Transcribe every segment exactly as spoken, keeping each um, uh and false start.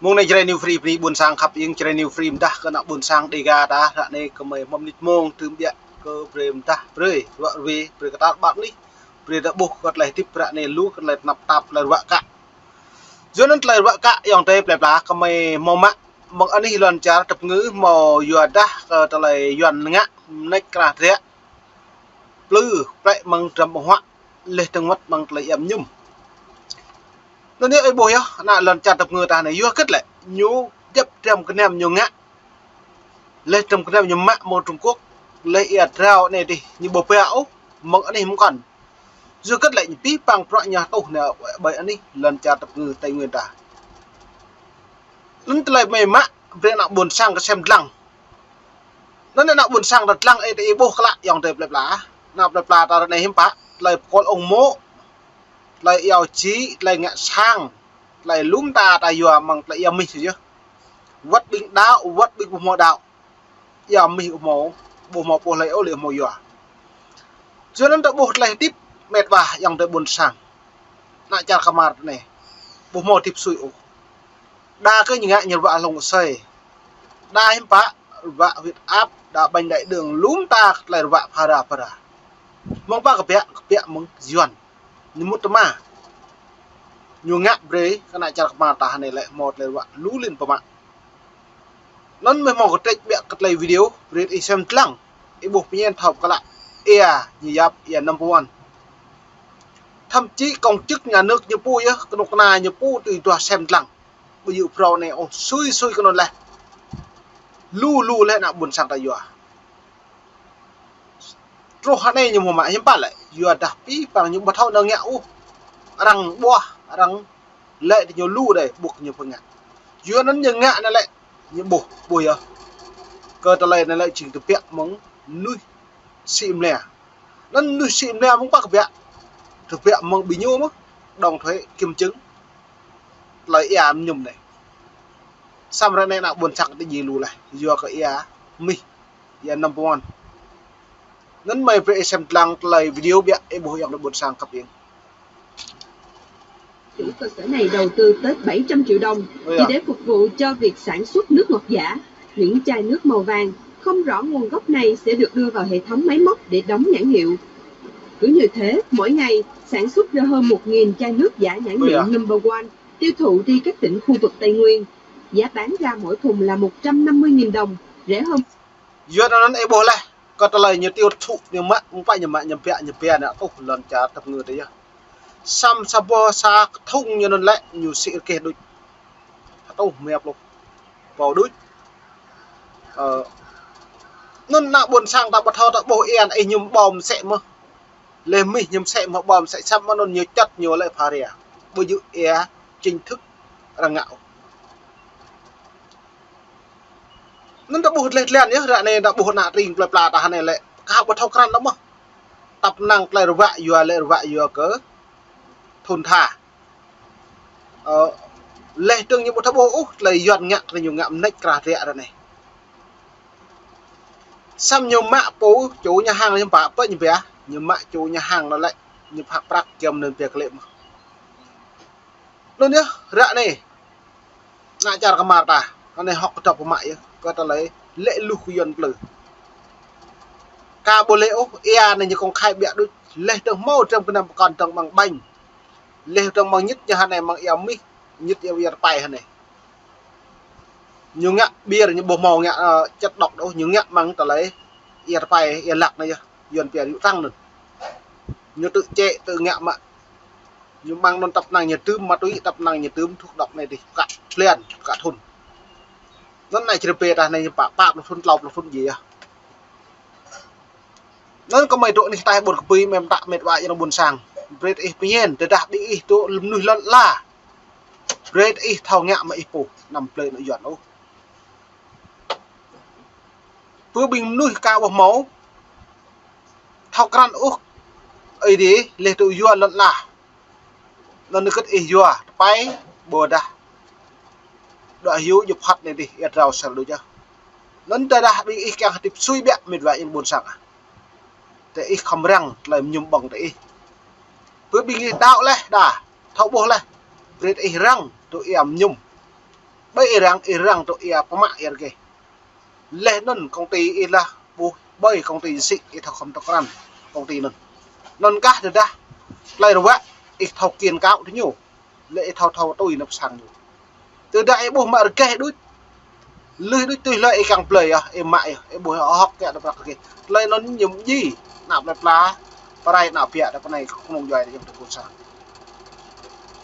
Mông anai Jrai New Free, brơi ƀuôn sang khăp ieng Jrai New Free mơdah kơ ană ƀuôn sang Dega ta, ră anai kơmơi mơ̆ng mơnit mông tơm biă kơ brơi mơdah brơi, ruă ruê, brơi kơ tar ƀar anih, brơi ta ƀuh kơ tơlơi hơdip ră anai lu kơ tơlơi tơnap tap, tơlơi ruă kă. Yua anŭn tơlơi ruă kă ayŏng adơi plơi pla kơmơi hmâo mă, mơ̆ng anih lŏn čar tơpơngư hmâo yua dah kơ tơlơi Yuan ngă mơneč krah drĕ, plư, plĕ mơ̆ng dram ƀơ̆ng huă, laih dơ̆ng wơ̆t mơ̆ng tơlơi ia mơñum. Anŭn yơh ih ƀuh yơh, ană lŏn čar tơpơngư ta anai yua hơget lĕ, ñu djŏp dram gơnam ñu ngă. Laih dram gơnam ñu mă mơ̆ng Trung Quốc, laih ia drao anai dih, ñu ƀu pia ôh, mơ̆ng anih mơ̆ng kŏn. Yua hơget lĕ ñu pĭ păng bruă ñu tuh anai ƀơi anih lŏn čar tơpơngư Tây Nguyên ta. Anŭn tơlơi mơi mă, brơi ană ƀuôn sang kơ sem dlăng. Anŭn ană ƀuôn sang ta dlăng ih, ih ƀuh klă ayŏng adơi plơi pla. Ană plơi pla ta ră anai hiư̆m pă, tơlơi pơkŏl ung mô̆, tơlơi iâu čĭ, tơlơi ngă sang, tơlơi lŏm ta ta yua mơ̆ng tơlơi ia mih yơh. Wơ̆t ƀing đaŏ, wơ̆t ƀing ƀu hmâo đaŏ. Ia mih ƀu hmâo, ƀu hmâo pô hlơi ôh lĕ hmâo yua. Yua anŭn ta ƀuh tơlơi hơdip met wa ayŏng adơi ƀuôn sang. Ană čar kơmar ta anai, ƀu hmâo hơdip sui ôh. Đa kơ ñu ngă ñu ruă hlŏng asơi. Đa hiư̆m pă, ruă huyết áp, đa bệnh đái đường, lŏm ta tơlơi ruă phara phara. Mơ̆ng pă kơbiă, kơbiă mơ̆ng Yuan. Ñu mŭt tơma. Ñu ngă brơi kơ ană čar kơmar ta anai lĕ hmâo tơlơi ruă lu lin pơmă. Anŭn mơi hmâo kơtrĕč biă kơ tơlơi video, brơi ih sem dlăng. Ih ƀuh pơñen thâo pơkă lă. Ia, ñu yap, ia number one. Thậm chí công chức nhà nước ñu pô yơh, kơnuk kơna ñu pô tui duah sem dlăng. Ƀu djơ̆ phrâo anai ôh, sui sui kơ anŭn laih. Lu lu laih ană ƀuôn sang ta yua. Truh hă anai ñu hmâo mă hiư̆m pă lĕ, yua dah pĭ păng ñu ƀu thâo nao ngă ôh. Arăng ƀuah, arăng lĕ tơ ñu lu đơi, ƀuh ñu pơngă. Yua anŭn ñu ngă anai lĕ, ñu ƀuh, ƀuh yơh. Kơ tơlơi anai lĕ jing tơbiă mơ̆ng mơnuih sĭ mơnia. Anŭn mơnuih sĭ mơnia mơ̆ng pă kơbiă. Tơbiă mơ̆ng ƀing ñu mơ̆n, đóng thuế kiểm chứng. Tơlơi ia mơñum anai. Samơ̆ ră anai ană ƀuôn sang ta djai lu laih, yua kơ ia mih, ia number one. Anŭn mơi brơi ih sem dlăng tơlơi video biă ih ƀuh ayŏng adơi ƀuôn sang khăp ieng. Chủ cơ sở này đầu tư tới bảy trăm triệu đồng chỉ để phục vụ cho việc sản xuất nước ngọt giả. Những chai nước màu vàng không rõ nguồn gốc này sẽ được đưa vào hệ thống máy móc để đóng nhãn hiệu. Cứ như thế, mỗi ngày, sản xuất ra hơn một nghìn chai nước giả nhãn hiệu Number One, tiêu thụ đi các tỉnh khu vực Tây Nguyên. Giá bán ra mỗi thùng là một trăm năm mươi nghìn đồng, rẻ hơn. Yua anŭn ih ƀuh laih, kơ tơlơi ñu tiêu thụ ñu mă, mơ̆ng pă ñu mă, ñu pia, ñu pia anai tuh lŏn čar tơpơngư ta yơh. Samơ̆ sa boh sa thùng ñu anŭn lĕ, ñu sĭ rơkeh đôč. Hơtuh mia pluh. Pô đôč. Ơ, anŭn ană ƀuôn sang ta ƀu thâo ta ƀuh ia anai ih mơñum ƀom sĕ mơ̆n. Laih mih mơñum sĕ mơ̆n ƀom sĕ samơ̆ anŭn ñu čăt ñu lĕ phara. Ƀu djơ̆ ia chính thức arăng ngă ôh. Anŭn ta ƀuh tơlơi tlen yơh, ră anai ta ƀuh ană tring plơi pla ta anai lĕ, ka ƀu thâo krăn ôh mơ̆n. Tăp năng tơlơi ruă yua lĕ ruă yua kơ thun tha. Ơ, laih dơ̆ng ñu ƀu thâo ƀuh ôh, tơlơi Yuan ngă, tơlơi ñu ngă mơneč krah drĕ ră anai. Samơ̆ ñu mă pô chủ nhà hàng hiư̆m pă, pơ ñu pia, ñu mă chủ nhà hàng anŭn lĕ, ñu phak prăk giăm anŭn pia klĕ mơ̆n. Anŭn yơh, ră anai. Ană čar kơmar ta, anai hŏk kơdŏp pơmă yơh, kơ tơlơi lĕ luh kơ Yuan plư. Ka ƀu lĕ ôh, ia anai ñu công khai biă đôč, laih dơ̆ng hmâo dram gơnam pơkŏn dơ̆ng mơ̆ng ƀañ. Laih dơ̆ng mơ̆ng ñit ñu anai mơ̆ng ia mih, ñit ia ia rơpai anai. Ñu ngă beer ñu ƀu hmâo ngă, ơ, chất độc đôč, ñu ngă mơ̆ng tơlơi ia rơpai, ia lak anai yơh, Yuan pia rượu trắng anŭn. Ñu tự chế, tự ngă mă. Ñu mơ̆ng anŭn tăp năng ñu dưm ma túy, tăp năng ñu dưm thuốc độc anai dih, pơkă blan, pơkă thun. Anŭn anai čơrơbê ta anai ñu pă, pă pluh thun, klâo pluh thun djai yơh. Anŭn kơmơi dŏ anih ataih ƀôn kơpui mơ̆n ta met wa ayŏng adơi ƀuôn sang. Brơi ih pơñen, tơdah ƀing ih dŏ mơnuih lŏn ala. Brơi ih thâo ngă mă ih pô, anăm blơi ană Yuan ôh. Pơ ƀing mơnuih ka ƀuh hmâo, thâo krăn ôh, Ơi Adai, laih dŏ yua lŏn ala. Anŭn hơget ih yua, tơpai, ƀôdah. Dŏ hyu djŏp hăt anai dih, ia drao sel đôč yơh. Anŭn tơdah ƀing ih kiăng hơdip sui biă met wa ayŏng adơi ƀuôn sang ah. Tơ ih khŏm răng, tơlơi mơñum ƀơ̆ng tơ ih. Pơ ƀing ih đaŏ laih, đa, thâo ƀuh laih. Brơi ih răng, dŏ ia mơñum. Ƀơi ih răng, ih răng tŭ ia pơmă ia rơgêh. Laih anŭn công ty ih lah ƀuh ƀơi công ty sĭ ih thâo khŏm tŏk krăn công ty anŭn. Anŭn kah tơdah tơlơi ruă ih thâo kiăng kâo tơ ñu. Lĕ ih thâo thâo tui năp sang ñu. Tơdah ih ƀuh mă rơgêh đuč. Lui đuč tui hlơi ih kiăng blơi yơh, ih mă yơh, ih ƀuh hŏk kiăng đơ̆p ră rơgêh. Tơlơi anŭn ñu mơji, ană plơi pla, pơrai ană biă đa pơ anai kơnung djuai đa yơh tơ ƀôn sang.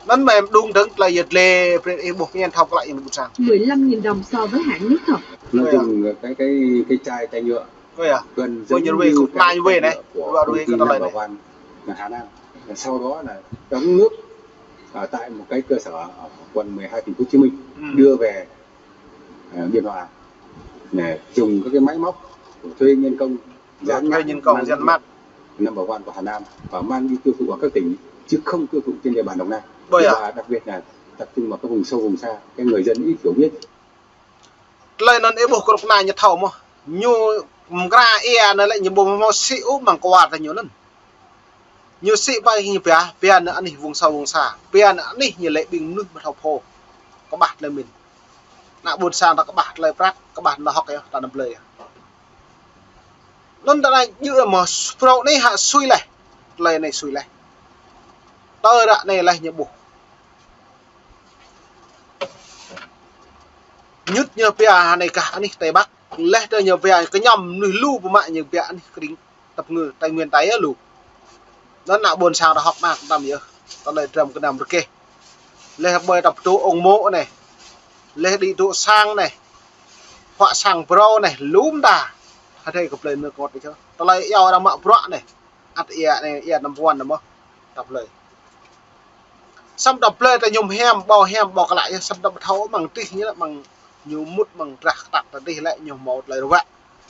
Anŭn mơ̆ mơđung dơ̆ng tơlơi yơh lĕ brơi ih ƀuh kiăng thâo klă yơh ƀôn sang. Mười lăm nghìn đồng so với hãng nước thật. Nói chung là cái, cái, cái chai, chai nhựa Ôi à, gần ôi, giống như cái chai nhựa của công ty Number One Hà Nam. Sau đó là đóng nước ở tại một cái cơ sở ở quận mười hai thành phố Hồ Chí Minh, ừ, đưa về, à, Biên Hòa để dùng các cái máy móc của thuê nhân công, rồi dán thuê mát, nhân công, mang dán mát Number One của Hà Nam và mang đi tiêu thụ ở các tỉnh, chứ không tiêu thụ trên địa bàn Đồng Nai. Ôi à. Và đặc biệt là tập trung vào các vùng sâu vùng xa, cái người dân ít hiểu biết. Tơlơi anŭn ih ƀuh kơnuk kơna ñu thâo mơ̆. Ñu mơkra ia anŭn lĕ ñu ƀu hmâo sĭ ôh mơ̆ng kwar tơ ñu anŭn. Ñu sĭ ƀai ñu pia, pia anŭn anih vùng sâu vùng xa. Pia anŭn anih ñu lĕ ƀing mơnuih mơ̆ thâo pô. Kơƀah tơlơi min. Ană ƀôn sang ta kơƀah tơlơi prăk, kơƀah tơlơi hŏk yơh, ta anăm blơi yơh. Anŭn ta anai jư̆ mơ̆ phrâo anai hă sui laih. Tơlơi anai sui laih. Tơ ră anai laih ñu ƀuh. Ñŭt ñu pia anai kah anih Tây Bắc. Laih tơ ñu pia kơñăm mơnuih lu pơmă ñu pia anih kring tăp ngư Tây Nguyên ta yơh lu. Anŭn ană ƀôn sang ta hŏk mơak tăm yơh. Tơlơi dram kơnăm rơgêh. Laih ƀơi tăp tŭ ong mô̆ anai. Laih đĭ tŭ sang anai. Huă sang phrâo anai. Lŏm ta. Hơdai kơ plơi anŭn kơngot đôč. Tơlơi iâu arăng mă bruă anai. Ăt ia anai, ia Number One anai mơ̆. Tăp hlơi. Samơ̆ tăp hlơi ta ñu hiam, ƀâo hiam, ƀâo klă yơh, samơ̆ ta ƀu thâo mơ̆ng tih ñu lĕ, mơ̆ng ñu mŭt mơ̆ng drah kơtăk ta tih lĕ, ñu hmâo tơlơi ruă.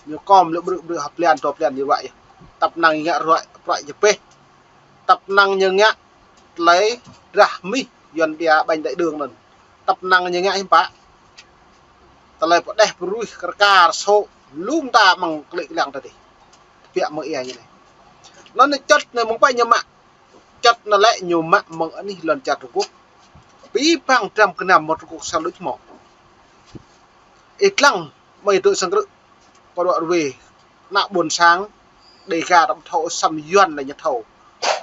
Ñu kom lĕ brư̆ brư̆ hăp blan, dua blan ñu ruă yơh. Tăp năng ngă ruă, ruă jơpeh. Tăp năng ñu ngă tơlơi drah mih, Yuan pia bánh đại đường anŭn. Tăp năng ñu ngă hiư̆m pă. Tơlơi pơđeh pơruih kơrkar sô̆, lŏm ta mơ̆ng klĭ lăng ta tih. Tơbiă mơ̆ng ia ñu anai. Anŭn čăt anai mơ̆ng ƀai ñu mă. Čăt anŭn lĕ ñu mă mơ̆ng anih lŏn čar Trung Quốc. Pĭ păng dram kơnăm mơ̆ng Trung Quốc sel đôč hmâo. Ih lăng mơi tŭ sang krư̆. Pơđuaĭ ruai. Ană ƀôn sang. Đêga ta ƀu thâo, săm Yuan lĕ ñu thâo.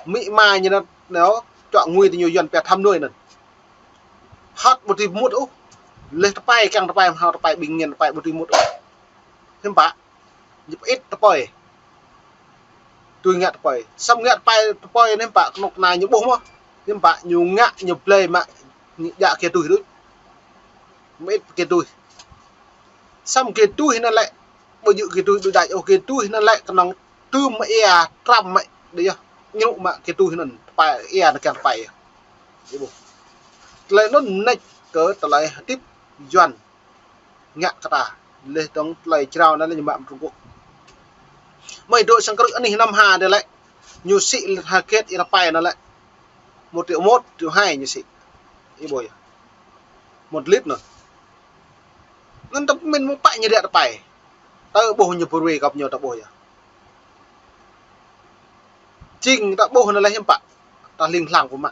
Mĭ ma ñu anŭn, anŭn, čuă ngui tơ ñu Yuan pia tham nhũng anŭn. Hơt ƀu dưi mŭt ôh. Laih tơpai kiăng tơpai, hơt tơpai ƀing ngăn tơpai ƀu dưi mŭt ôh. Hiư̆m pă. Ñu pơit tơpai. Tui ngă tơpai. Samơ̆ ngă tơpai, tơpai anai hiư̆m pă kơnuk kơna ñu ƀuh mơ̆. Hiư̆m pă ñu ngă ñu blơi mă, ñu djă kơ tui đôč. Mơit kơ tui. Samơ̆ kơ tui anŭn lĕ. Ƀu djơ̆ kơ tui đôč đač ôh, kơ tui anŭn lĕ kơnơ̆ng tơm mă ia tram mă đôč yơh. Ñu mă kơ tui anŭn tơpai ia anŭn kiăng tơpai yơh. Ih ƀuh. Tơlơi anŭn mơneč kơ tơlơi hơdip Yuan. Ngă kơ ta. Laih dơ̆ng tơlơi jrao anŭn lĕ ñu mă mơ̆ng Trung Quốc. Mơi dŏ sang krư̆ anih Nam Hà đê lĕ. Ñu sĭ lĕ hơget ia tơpai anŭn lĕ. Một triệu một, triệu hai ñu sĭ. Ih ƀuh yơh. Một lít anŭn. Anŭn ta pơmĭn mơ̆ pă ñu ră tơpai. Ta ƀuh ñu pơruai kăp ñu ta ƀuh yơh. Jing ta ƀuh anŭn lĕ hiư̆m pă. Ta hling hlang pơmă.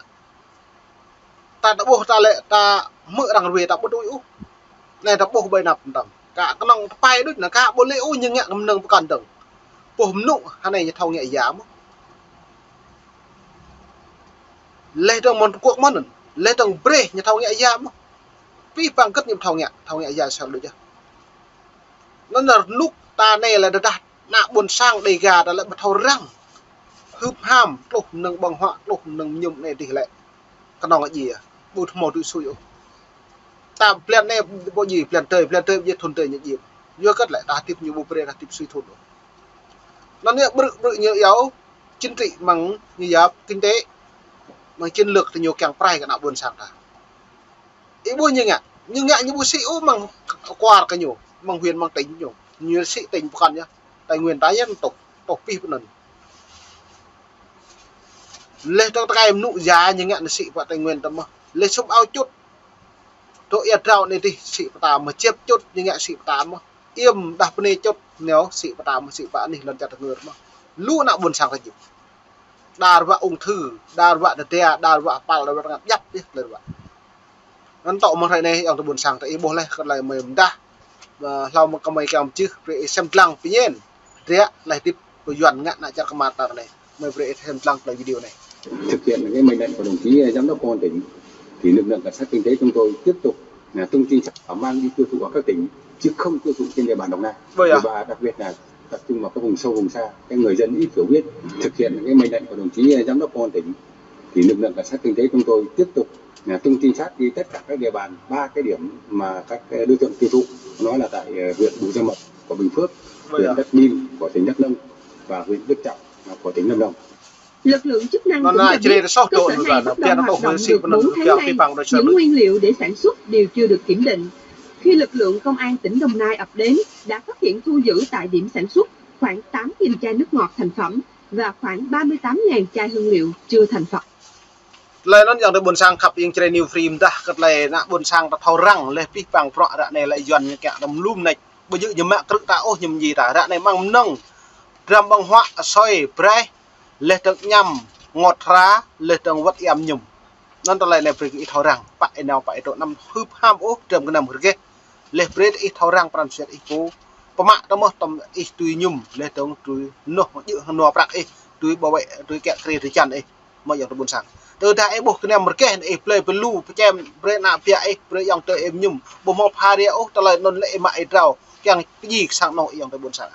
Ta, ta ƀuh ta lĕ, ta hmư̆ arăng ruai ta ƀu tui ôh. Anai ta ƀuh ƀơi anăp mơtam. Kơ kơnơ̆ng tơpai đôč anŭn kơ ƀu lĕ ôh ñu ngă kơ mơnơ̆ng pơkŏn dơ̆ng. Ƀuh mơnŭ hơnai ñu thâo ngă ia mơ̆. Laih dơ̆ng mơ̆ng Trung Quốc mơ̆n anŭn. Laih dơ̆ng Brih ñu thâo ngă ia mơ̆. Pĭ păng gĭt ñu thâo ngă, thâo ngă ia sel đôč yơh. Anŭn rơnŭk ta anai lĕ tơdah ană ƀôn sang Đêga ta lĕ ƀu thâo răng. Hưp ham, tluh mơnơ̆ng ƀơ̆ng huă, tluh mơnơ̆ng mơñum anai tih lĕ. Kơnơ̆ng djai, ƀu hmâo tui sui ôh. Ta blan anai ƀu djai, blan tơi, blan tơi ƀu djai, thun tơi ñu djai. Yua hơget lĕ, ta hơdip ñu ƀu brơi, ta hơdip sui thun ôh. Anŭn ñu brư̆, brư̆ ñu iâu, chính trị mơ̆ng ñu yap, kinh tế, mơ̆ng chiến lược tơ ñu kiăng pơrai kơ ană ƀôn sang ta. Ih ƀuh ñu ngă, ñu ngă ñu ƀu sĭ ôh mơ̆ng kwar kơ ñu, mơ̆ng huyện, mơ̆ng tỉnh ñu. Ñu sĭ tỉnh pơkŏn yơh. Tây Nguyên ta yơh tŭ, tŭ pih pơ anŭn. Laih dơ̆ng tơkai mơnŭ ia ñu ngă ñu sĭ pơ Tây Nguyên ta mơ̆. Laih sum ao čut. Dŏ ia drao anai tih sĭ pơ ta mơ̆, čep čut ñu ngă sĭ pơ ta mơ̆. Iêm đah bơnai čut ñu sĭ pơ ta mơ̆, sĭ pơ anih lŏn čar tơngơr mơ̆. Lu ană ƀôn sang ta jing. Đa ruă ung thư, đa ruă tơdia, đa ruă hơpăl, đa ruă tơngăt djăp yơh tơlơi ruă. Anŭn tŏ mơ̆ng hrơi anai, ayŏng adơi ƀôn sang, tơ ih ƀuh laih, kơ tơlơi mơi mơdah, ơ, hlâo mơ̆ng kơ mơi kiăng mơčih, brơi ih sem lăng pơñen, dră laih hơdip kơ Yuan ngă ană čar kơmar tar anai. Mơi brơi ih sem lăng tơlơi video anai. Thực hiện cái mệnh lệnh của đồng chí, ờ, giám đốc công an tỉnh, thì lực lượng cảnh sát kinh tế chúng tôi tiếp tục là tung trinh sát và mang đi tiêu thụ ở các tỉnh, chứ không tiêu thụ trên địa bàn Đồng Nai. Vâng ạ. Và đặc biệt là tập trung vào các vùng sâu, vùng xa, cái người dân ít hiểu biết, thực hiện cái mệnh lệnh của đồng chí, ờ, giám đốc công an tỉnh, thì lực lượng cảnh sát kinh tế chúng tôi tiếp tục là tung trinh sát đi tất cả các địa bàn, ba cái điểm mà các, ờ, đối tượng tiêu thụ, đó là tại, ờ, huyện Bù Gia Mập của Bình Phước, vâng ạ, huyện Đắk Minh của tỉnh Đắk Nông và huyện Đức Trọng, ờ, của tỉnh Lâm Đồng. Lực lượng chức năng cũng cho biết, cơ sở này bắt đầu hoạt động được bốn tháng nay, những nguyên liệu để sản xuất đều chưa được kiểm định. Khi lực lượng công an tỉnh Đồng Nai ập đến, đã phát hiện thu giữ tại điểm sản xuất khoảng tám nghìn chai nước ngọt thành phẩm và khoảng ba mươi tám ngàn chai hương liệu chưa thành phẩm. Tơlơi anŭn ayŏng adơi ƀôn sang khăp, ing čơrê New Free mơdah kơ tơlơi ană ƀôn sang ta thâo răng, laih pih pang prăk ră anai lĕ Yuan ñu kiăng tơm lum nač. Ƀu djơ̆ ñu mă krư̆ ta ôh, ñu mơñi ta. Ră anai mơ̆ng mơnơ̆ng, dram ƀơ̆ng huă, asơi, braih, laih dơ̆ng añăm, ngot hra, laih dơ̆ng wơ̆t iam mơñum. Anŭn tơlơi anai brơi kơ ih thâo răng, pă ih nao pă ih dŏ, anăm hưp ham ôh, dram gơnam rơgeh. Laih brơi ih thâo răng pran jua ih pô. Pơmă tơmơ̆ tơm ih tui mơñum, laih dơ̆ng tui noh djơ̆ hăng nua prăk ih, tui bảo vệ, tui kiăng krê drơi jăn ih. Mơi ayŏng adơi ƀôn sang. Tơdah ih ƀuh gơnam rơgeh, ih blơi pơlu, pơčem, brơi ană bă ih, brơi ayŏng adơi ih mơñum. Ƀu hmâo pha ria ôh, tơlơi anŭn lĕ ih mă ih drao, kiăng pơjing kơ sang anŏ ayŏng adơi ƀôn sang.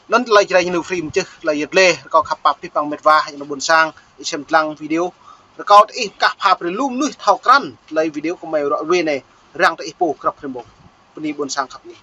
Anŭn tơlơi čơrê New Free mơčih, tơlơi yơh lĕ, rơkâo khăp pap pih pang met wa, ayŏng adơi ƀôn sang, ih sem lăng video. Rơkâo tơ ih kah pha brơi lu mơnuih thâo krăn, tơlơi video kơ mơi ră ruai anai, răng tơ ih pô krăp hrĕm ƀơ̆ng. Bơni ƀôn sang khăp ih.